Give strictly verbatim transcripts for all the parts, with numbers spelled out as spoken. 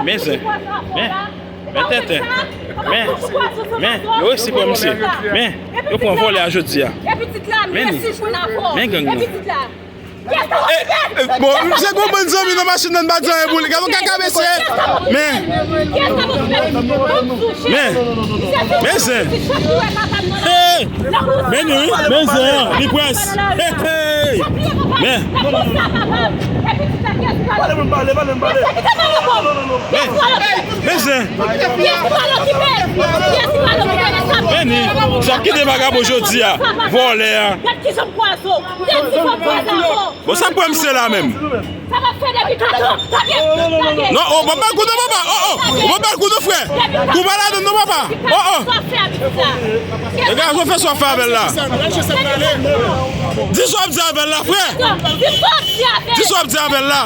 Men zen. Men. Men tenten. Men. Men. Yo resi pran misye. Men. Yo pran vòlè a jodi a. Men li. Men gang nan. E, e, bon, misye gon bann zanmi nan machin nan, n pa di anyen pou li. Gade yon kaka mesye. Men. Men. Men zen. Hey! Men li wi, men zen an, li près. Hey, hey! Men. Men. Men zen. Men li. Sa kite vagabon jodi a. Vòlè a. Bon, sa pran misye la menm. Sa va fè depi kat an. Gade. Non, oh, pa bal kouto, papa. Oh, oh. Ou pa bal kouto, frè. Kou pa ladan non, papa. Oh, oh. Degaje w, fè sa w fè avè l la. Di sa w ap di avè l la, frè. Di sa w ap di avè l la.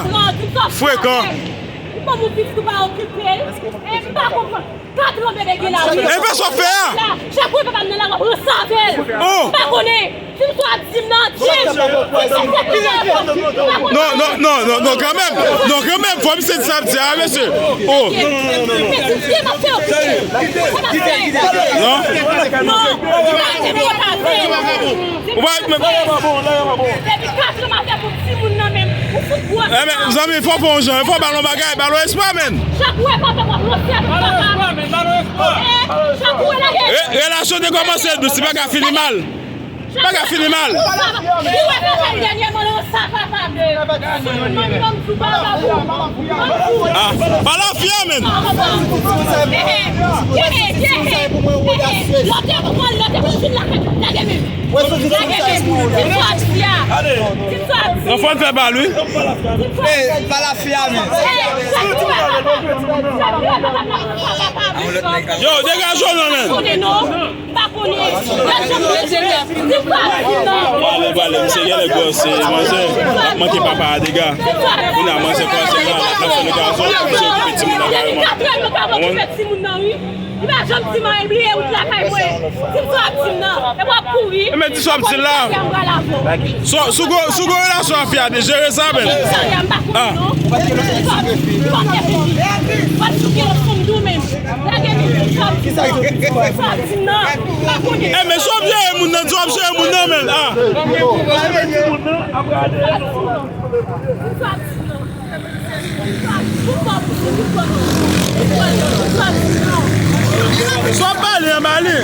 Frekan. Ou pa moun pis ou pa okipe l. E m pa konprann. Kat lan bebe gen la wi. E fè sa w fè a. Chak kou papa m nan la w ap ranse avè l. Oh. M pa konnen. Di m sa w ap di m nan, di m. Non, non, non, non, non, kanmenm. Non, kanmenm, fò misye di sa ap di a, mesye. Oh. Non. Ou pa... Depi kat jou m ap fè pou timoun nan menm, ou fout gwòs. Eh, men, zanmi, fò fè yon jan, fò ba l yon bagay, ba l yon espwa, men. Chak ou wè papa w ap ranse avèk papa. Eh, chak ou wè lage. Re-, relasyon te kòmanse dous, li pa ka fini mal. Pa ka fini mal. Li wè papa l dènyèman, non, sa papa m. Sou manmi m sou papa m. Ah, pa la fia, men. Non, fò n fè bal, wi. Pa la fia, men. Yo, degaje w non, men. M pa konnen. Gad jan m rete. Di m pa di non. Pale, pale, misye genlè gwòs, se manzè ap manke papa a dega. Kounye a manzè kwaze la, l ap fè lekazon, misye okipe timoun nan kareman. Konprann? Li pa janm di m anyen, li bliye wout lakay mwen. Di m sa w ap di m nan. E w ap kouri. E men di sa w ap di l la. Si w, si w gon, si w gon relasyon ak fi a, jere sa, men. Ah. Eh, men si w ap jere moun nan, di w ap jere moun nan, men. Ah. Si w ap pale, anba li.